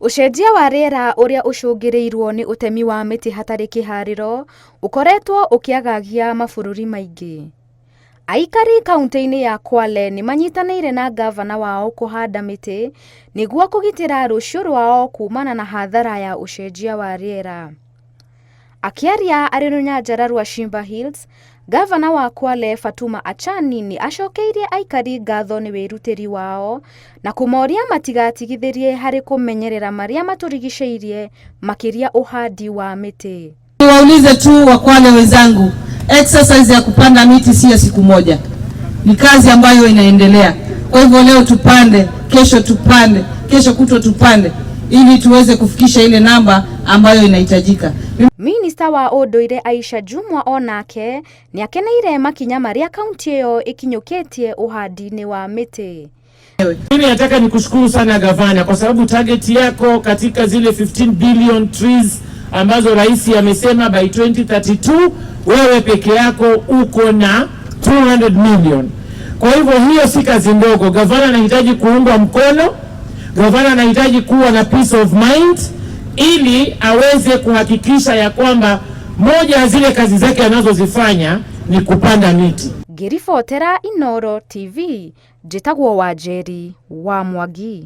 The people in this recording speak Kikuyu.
Ũcenjia wa rĩera ũrĩa ũcũngĩrĩirio nĩ ũtemi wa mĩtĩ hatarĩ kĩharĩro ũkoretwo ũkĩagagia mabũrũri maingĩ. Aikari kaunti-inĩ ya Kwale nĩ manyitanĩire na ngavana wao kũhanda mĩtĩ nĩguo kũgitĩra rũciũ rwao kumana na hathara ya ũcenjia wa rĩera. Akĩaria arĩ rũnyanjara rwa Shimba Hills, ngavana wa Kwale Fatuma Achani nĩ acokeirie aikari ngatho nĩ wĩrutĩri wao na kũmoria matigatigithĩrie harĩ kũmenyerera marĩa matũrigicĩirie makĩria ũhandi wa mĩtĩ. Niwaulize tu Wakwale wenzangu, exercise ya kupanda miti siyo siku moja, ni kazi ambayo inaendelea. Kwa hivyo leo tupande, kesho tupande, kesho kutwa tupande, ili tuweze kufikisha ile namba ambayo inahitajika. Minista wa ũndũire Aisha Jumwa onake nĩakeneire makinya marĩa kaunti ĩyo ĩkinyũkĩtie ũhandi-inĩ wa mĩtĩ. Mimi nataka nikushukuru sana gavana, kwa sababu target yako katika zile 15 billion trees ambazo rais amesema by 2032 wewe peke yako uko na 200 million. Kwa hivyo hiyo si kazi ndogo. Gavana anahitaji kuungwa mkono, gavana anahitaji kuwa na peace of mind ili aweze kuhakikisha ya kwamba moja ya zile kazi zake anazozifanya ni kupanda miti. Ngĩribotera Inooro TV, njĩtagwo Wanjeri wa Mwangi.